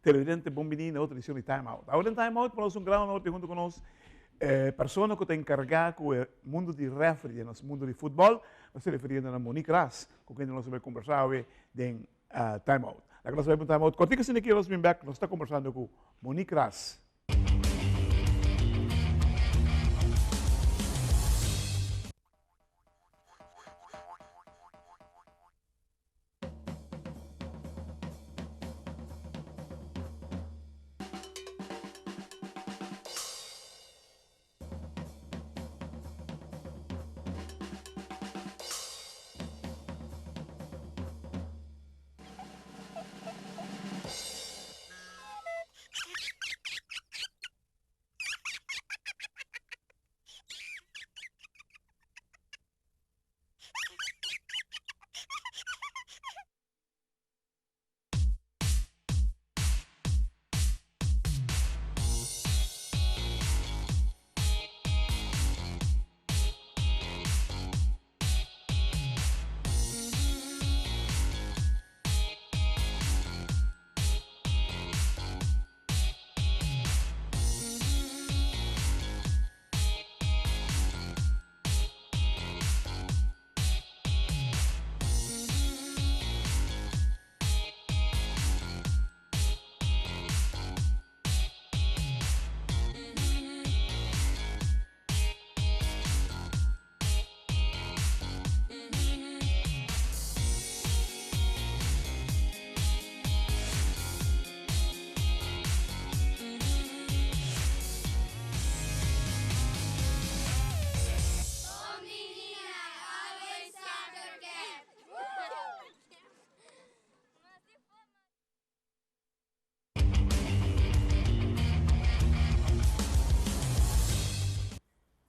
Televidente bon bini na otro edicion di Time Out. Awor den Time Out pa nos un gran honor di hunto cu nos e persona cu ta encarga cu e mundo di referee den nos mundo di futbol. Nos ta referiendo na Monique Ras cu kende nos a bay conversa awe den Time Out. Laga nos bay pa un Time Out cortico asina aki nos bin bek nos ta conversando cu Monique Ras.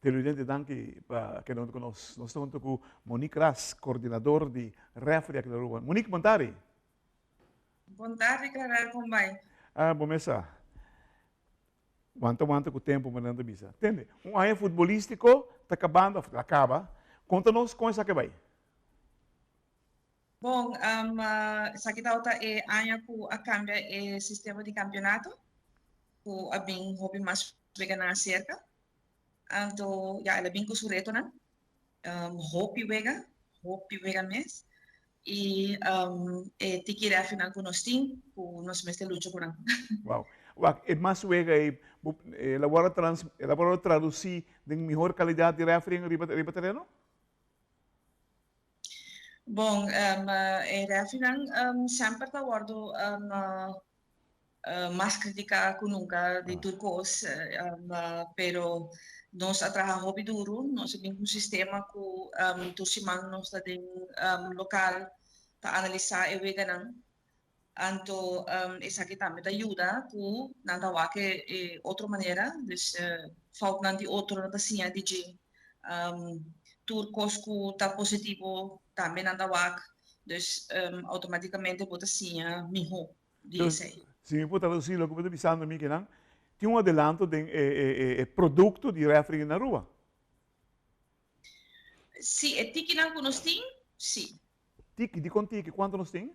Televidente danki pa keda hunto ku nos. Nos ta hunto ku Monique Ras, koordinador di Referee aki na Aruba. Monique, bon tardi. Bon tardi Clarel, kon bai? Ah, bon mesa. Wanta wanta ku tempu manera nan ta bisa. Tende, un aña futbolístiko ta kabando òf a kaba. Konta nos kon esaki a bai. Bon, esaki tabata e aña ku a kambia e sistema di kampionato, ku a bin hopi mas weganan aserka. Anto ya el a bin ku su retonan, hopi wega, hopi wega mes, i e tiki refinan ku nos tin ku nos mester lucha ku nan. Wow. Wak, e mas wega ei, el a wòrdu trans, el a wòrdu tradusí den mihor kalidat di refereeing riba riba tereno? Bon, e refinan semper ta wòrdu mas kritiká ku nunka di tur kos, pero nos a traha hopi duru, nos a bin ku un sistema ku tur siman nos ta den lokal ta analisá e weganan. Anto esaki tambe ta yuda ku nan ta wak e otro manera, dus foutnan di otro nan ta siña di dje. Tur kos ku ta positivo tambe nan ta wak, dus outomatikamente bo ta siña mihó di esei. Si mi por tradusi loke bo ta bisando mi kinan, tin un adelanto den e produkto di referee na Aruba? Si, e tikinan ku nos tin, si. Tiki, dikon tiki? Kuantu nos tin?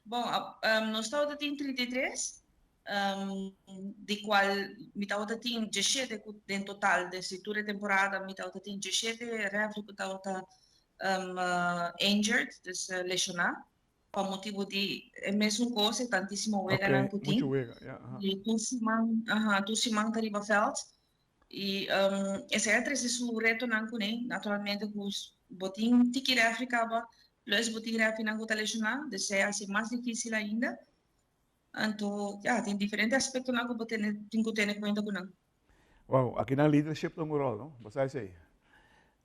Bon, nos tabata tin 33, di kual mi tabata tin diesshete ku den total desde tur e temporada mi tabata tin diesshete refri ku tabata injured, dus leshoná, pa motibu di e mesun kos, e tantísimo weganan ku tin. Muchu wega, ya, aha. I tur siman, aha, tur siman ta riba vèlt. I esei a trese su retonan kuné, naturalmente ku bo tin tiki refri kaba, plus bo tin refrinan ku ta leshoná, dus esei a hasi mas difísil ainda. Anto, ya, tin diferente aspektonan ku bo tene tin ku tene kuenta ku nan. Wow, akinan leadership ta un ròl, no? Bo sa esei?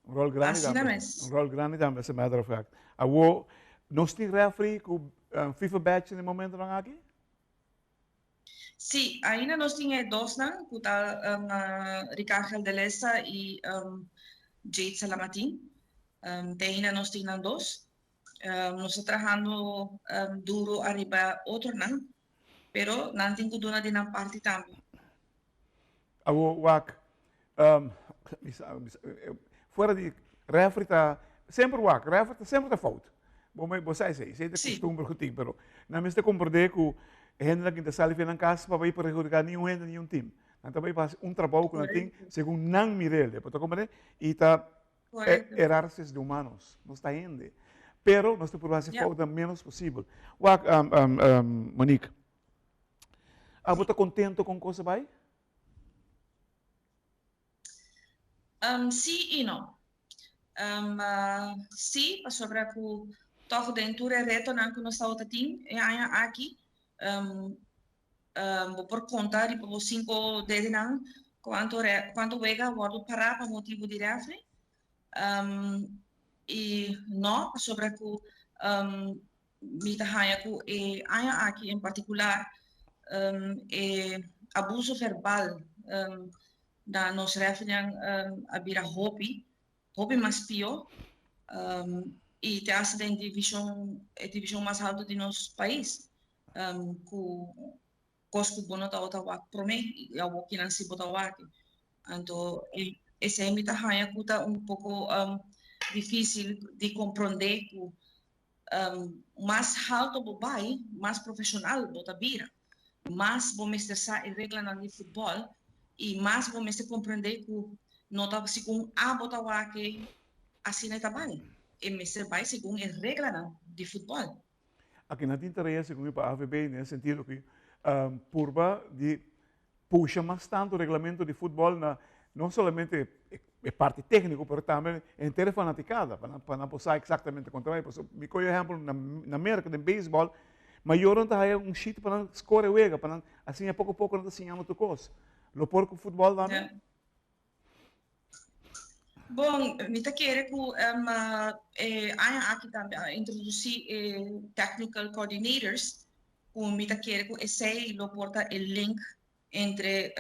Un ròl grandi Asina tambe. mes. Un ròl grandi tambe, as a matter of fact. Awor, nos tin refri ku FIFA badge na e momentonan aki? Sí, ainda nos tin e dosnan ku ta Ricangel de Lessa i Jade Salamatin. Te ainda nos tin nan dos. Nos ta trahando duro ariba otronan, pero nan tin ku duna di nan parti tambe. Awor wak, fuera di refri ta semper wak, refri ta semper ta fout. Bo me, bo sa esei, esei ta costumber cu tin, pero nan mester comprende cu e hendenan cu ta sali for nan cas pa bay perhudica niun hende, niun team. Nan ta bay pa haci un trabou cu nan tin segun nan mirel, bo ta comprende? Y ta errar es de humanos, nos ta hende. Pero nos ta purba haci fout menos posibel. Wak, Monique, abo ta contento con cos a bay? Sí i no. Sí, pasobra ku tòg den tur e retonan ku nos tabata tin e aña aki, bo por konta riba bo sinku dedenan kuantu kuantu wega a wòrdu pará pa motibu di rèfri. I no, pasobra ku mi ta haña ku e aña aki en partikular e abuso verbal na nos rèfrinan a bira hopi, hopi mas pió i te hasta den divishon, e divishon mas haltu di nos pais ku kos ku bo no tabata wak promé i awor kinan si bo ta wak. Anto esei mi ta haña ku ta un poko difísil di komprondé ku mas halto bo bai, mas profeshonal bo ta bira. Mas bo mester sa e reglanan di futbòl i mas bo mester komprendé ku no ta segun abo ta wak asina e ta bai. E mester bai segun e reglanan di futbòl. Aki nan tin tarea segun mi pa AVB den e sentido ku purba di pusha mas tantu reglamento di futbòl na no solamente e parti tékniko pero tambe henter e fanatikada pa nan pa nan por sa eksaktamente kon ta bai. Pasobra mi kohe ehèmpel na Merka den beisbòl mayornan ta haya un shit pa nan skore wega pa nan asina poko poko nan ta siñando tur kos. Lo por ku futbòl tambe? Bon, mi ta kere ku e aña aki tambe a introdusí e technical coordinators ku mi ta kere ku esei lo por ta e link entre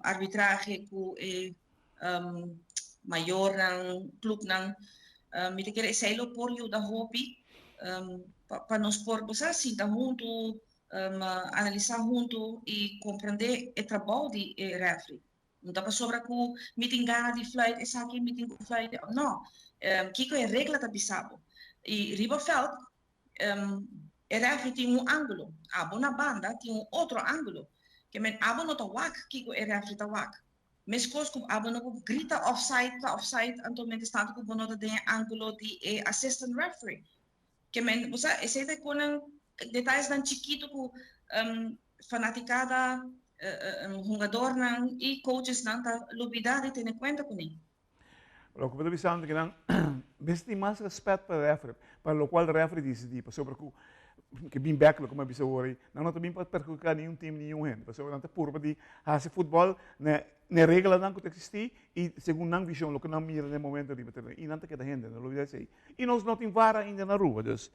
arbitrahe ku e mayornan, klupnan. Mi ta kere esei lo por yuda hopi pa nos por bo sa sinta huntu, analisá huntu i komprendé e trabou di e rèfri. No ta pasobra ku mi tin gana di fluit esaki, mi tin ku fluit. No. Kiko e regla ta bisa bo? I riba vèlt e rèfri tin un ángulo, abo na banda tin un otro ángulo. Ke men abo no ta wak kiko e rèfri ta wak. Meskos ku abo no por grita òfsait ta òfsait anto mientrastantu ku bo no ta den e ángulo di e assistant referee. Ke men, bo sa, esei ta konan detayesnan chikitu ku fanatikada, hungadornan i coachesnan ta lubidá di tene kuenta kuné. Loke bo ta bisando ki nan mester tin mas rèspèt pa rèfri, pa lokual rèfri disidí, pasobra ku ke bin bèk loke mi a bisa awor ei, nan no ta bin pa perhudiká niun tim, niun hende, pasobra nan ta purba di hasi futbòl na e reglanan ku ta eksistí i segun nan vishon, loke nan mira na e momento riba tereno, i nan ta keda hende, no lubidá esei. I nos no tin vara ainda na Aruba, dus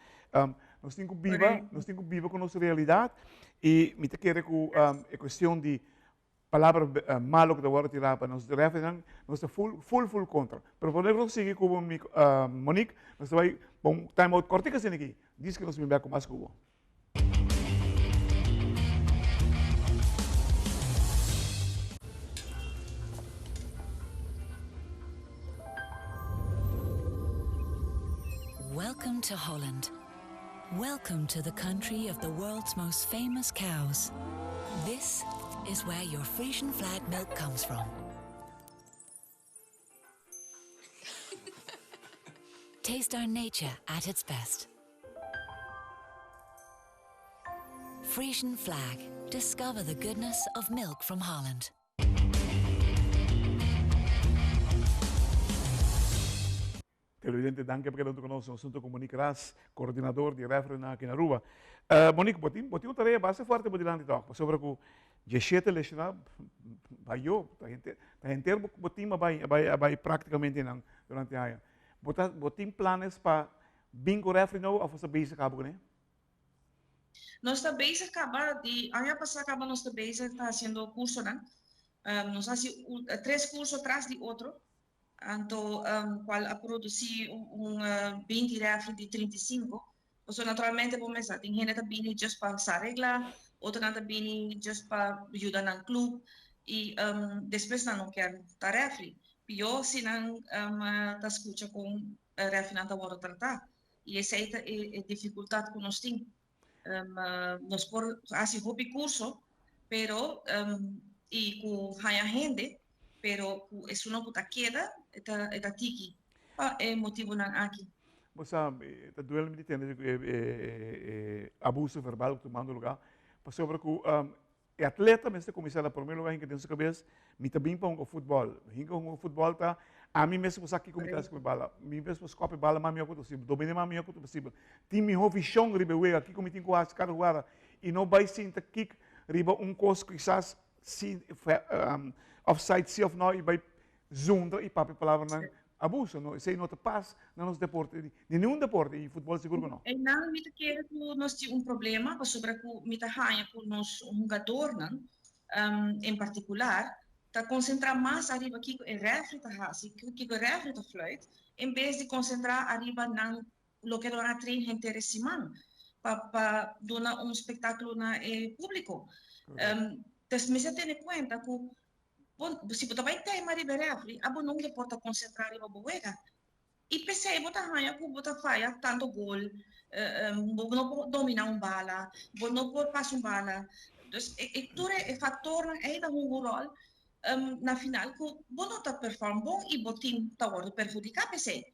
nos tin ku biba, nos tin ku biba ku nos realidat i mi ta kere ku e kuestion di palabra malo ku ta wòrdu tirá pa nos refrinan, nos ta ful ful ful kontra. Pero promé ku nos sigui ku bo Monique, nos ta bai pa un time out kòrtiku asina aki, dies ku nos bin bèk ku mas ku bo. Welcome to Holland. Welcome to the country of the world's most famous cows. This is where your Frisian flag milk comes from. Taste our nature at its best. Frisian flag. Discover the goodness of milk from Holland. Televidente, danki pa keda huntu ku nos. Nos huntu ku Monique Ras, koordinador di Referendum aki na Aruba. Monique, bo tin bo tin un tarea basta fuerte bo dilanti tòg, pasobra ku diesshete leshoná bai yo, ta henter ta henter bo bo tim a bai a bai a bai práktikamente nan durante aña. Bo ta bo tin planes pa bin ku refri nobo òf bo sta bezig kaba kuné? Nos ta bezig kaba, di aña pasá kaba nos ta bezig ta hasiendo kursonan. Nos a hasi tres kurso tras di otro. Anto cual a produci un 20 refri di 35. Pasobra naturalmente bo mester sa tin hende ta bini just pa sa regla, otronan ta bini just pa yuda nan club y despues nan no kier ta refri. Pio si nan ta scucha con refrinan ta wordo trata. I esei ta e difikultat ku nos tin. Nos por hasi hopi kurso, pero i ku haña hende, pero ku esunnan ku ta keda e ta e ta tiki pa e motibunan aki. Bo sa, ta duel mi di tende ku e abuso verbal ku ta tumando lugá, pasobra ku E atleta mester kuminsá na promé lugá hinka den su kabes, Mi ta bin pa hunga futbòl. Hinka hunga futbòl ta, ami mes por sa kiko mi ta hasi ku mi bala. Mi mes por skòp e bala mas mihó ku ta posibel, dominá mas mihó ku ta posibel. Tin mihó vishon riba e wega, kiko mi tin ku hasi kada hugada. I no bai sinta kik riba un kos kisas si offside si òf nò i bai zundra i papia palabranan abuso. No, esei no ta pas na nos deporte, ni ningun deporte, i futbòl sigur ku no. Einan mi ta kere ku nos tin un problema pasobra ku mi ta haña ku nos hungadornan en partikular ta konsentrá mas ariba kiko e rèfri ta hasi, kiko e rèfri ta fluit, en bes di konsentrá ariba nan loke nan a train henter e siman pa pa duna un spektákulo na e públiko. Pues mester tene kuenta ku Bo, si bo ta bai teima riba e refri, abo nunca por ta concentra riba bo wega. Y p'esey bo ta haña cu bo ta faya tanto gol, bo no por domina un bala, bo no por pasa un bala. Dus e, e tur e factornan ey ta hunga un rol na final cu bo no ta perform bon y bo team ta wordo perhudica p'esey.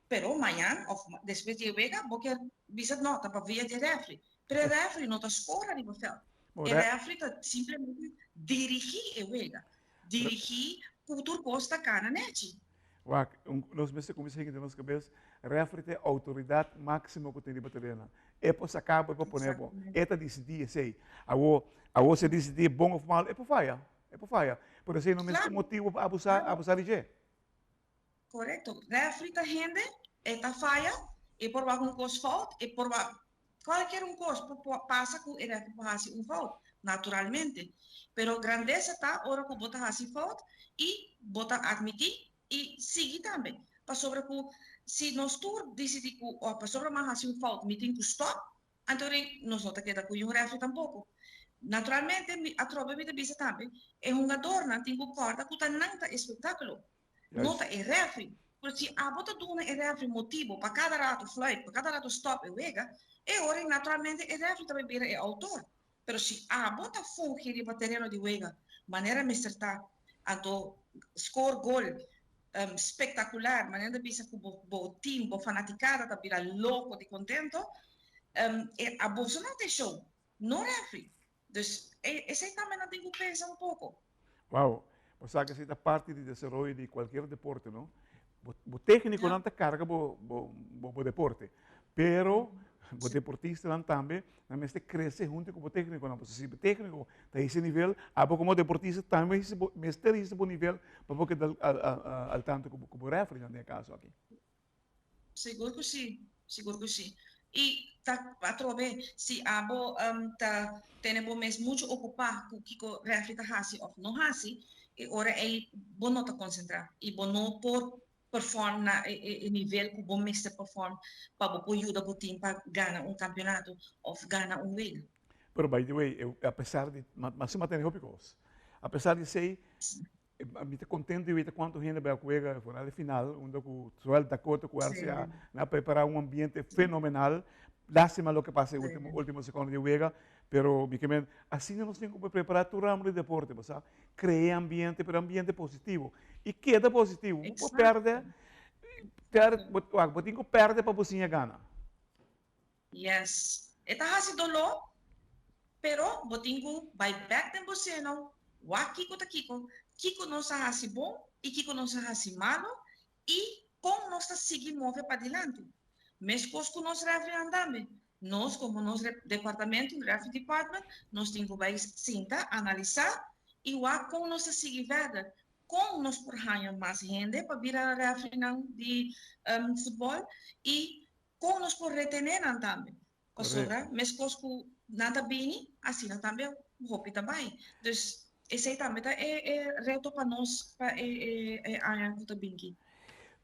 Pero mañan of despues di e wega bo kier bisa no ta pa via di e refri. Pero e refri no ta score riba veld. E refri ta simplemente dirigi e wega. Dirigi cu tur cos ta cana nechi. Wak, nos mester cuminsa hinca den nos cabes, refri ta e autoridad maximo cu tin riba terena. E por saca bo, e por pone bo. E ta dicidi esey. Awo, awo si e dicidi bon of malo, e por faya. E por faya. Pero esey no mester motibo pa abusa, abusa di dje. Korekto. Refri ta hende, e ta faya, e por wak un kos fout, e por wak kualkier un kos por pasa ku e refri por hasi un fout, naturalmente. Pero grandesa ta ora ku bo ta hasi fout i bo ta atmití i sigui tambe. Pasobra ku si nos tur disidí ku oh pasobra mi a hasi un fout mi tin ku stòp, Anto ri nos no ta keda ku yun refri tampoko. Naturalmente mi atrobe mi ta bisa tambe, e hungadornan tin ku kòrda ku ta nan ta e spektákulo, no ta e refri. Pero si abo ta duna e refri motibu pa kada ratu fluit, pa kada ratu stòp e wega, e ora naturalmente e refri ta bai bira e outor. Pero si abo ta fungi riba tereno di wega manera mester ta, anto score gol spektakular, manera ta bisa ku bo bo team, bo fanatikada ta bira loko di kontento, e aboso nan ta e show, no refri. Dus esei tambe nan tin ku pensa un poko. Wow, bo sa ku esei ta parti di desaroyo di kualkier deporte, no? Bo téknikonan ta karga bo bo deporte, pero bo deportistanan tambe nan mester krese huntu ku bo téknikonan. Pasobra si bo tékniko ta hisa nivel, abo komo deportista tambe mester hisa bo nivel pa bo keda al tanto ku bo rèfrinan den e kaso aki. Sigur ku si, sigur ku si. I ta atrobe si abo ta tene bo mes muchu okupá ku kiko rèfri ta hasi òf no hasi, e ora ei bo no ta konsentrá i bo no por perform na e nivel ku bo mester perform pa bo por yuda bo tim pa gana un kampionato òf gana un wega. Pero by the way, apesar di, mas a tene hopi kos. Apesar di esei, Mi ta contento di weta cuanto hende bai a juega foral e final, unda cu zowel Dakota cu RCA nan a prepara un ambiente fenomenal. Lastima loke pasa e ultimo, ultimo secondo di wega, pero mi ke men, asina nos tin cu prepara tur ramo di deporte, bo sa, crea ambiente, pero ambiente positivo, y keda positivo, bo por perde, perde, bo, wak, bo tin cu perde pa bo siña gana. Yes. E ta hasi doló, pero bo tin ku bai bèk den bo seno, wak kiko ta kiko, kiko nos a hasi bon i kiko nos a hasi malu i kon nos ta sigui move padilanti. Meskos ku nos rèfrinan tambe. Nos komo nos departamento, Referee Department, nos tin ku bai sinta, analisá i wak kon nos ta sigui verder. Kon nos por haña mas hende pa bira rèfrinan di futbòl i Kon nos por retené nan tambe? Pasobra meskos ku nan ta bini, asina tambe hopi ta bai. Dus esei tambe ta e e reto pa nos pa e e aña ku ta binki.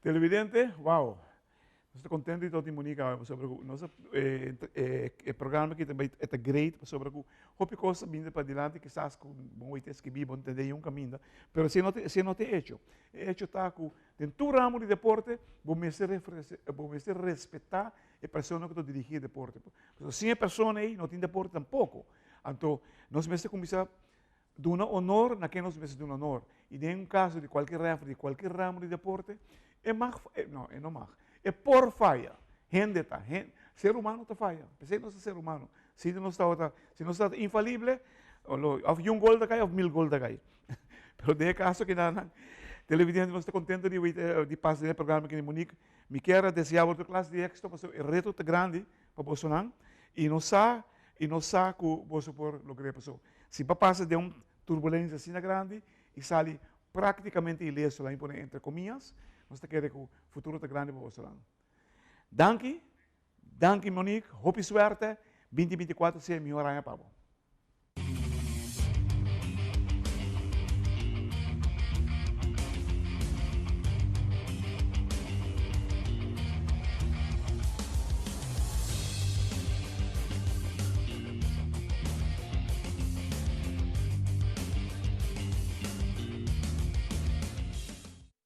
Televidente, wow! Nos ta contento di tot di Monique awe pasobra cu nos e programa aki ta e ta great pasobra cu hopi cos ta bini padilanti kisas cu bo hoy ta escribi bo no tende un caminda pero esey no ta esey no ta e hecho. E hecho ta cu den tur ramo di deporte bo mester bo mester respeta e persona cu ta dirigi e deporte pasobra sin e persona ey no tin deporte tampoco. Anto nos mester cuminsa Duna honor na ken nos mester duna honor. I den un kaso di kualke rèfri di kualke ramo di deporte, e mag, no, e no mag, e por faya. Hende ta, hen, ser humano ta faya. P'esei nos ta ser humano. Si nos tabata, si nos tabata infalible, òf un gol ta kai òf mil gol ta kai. Pero den e kaso kinanan, televidente nos ta kontento di di pasa den e programa aki di Monique. Mi kier a desea bo tur klas di éksito pasobra e reto ta grandi pa bosonan i nos sa, i nos sa ku boso por logr'é pasobra Si bo pasa den un turbulensia asina grandi i sali práktikamente ileso, laat mi pone entre komias, nos ta kere ku futuro ta grandi pa bosonan. Danki, danki Monique, hopi suerte, 2024 sea e mihor aña pa bo.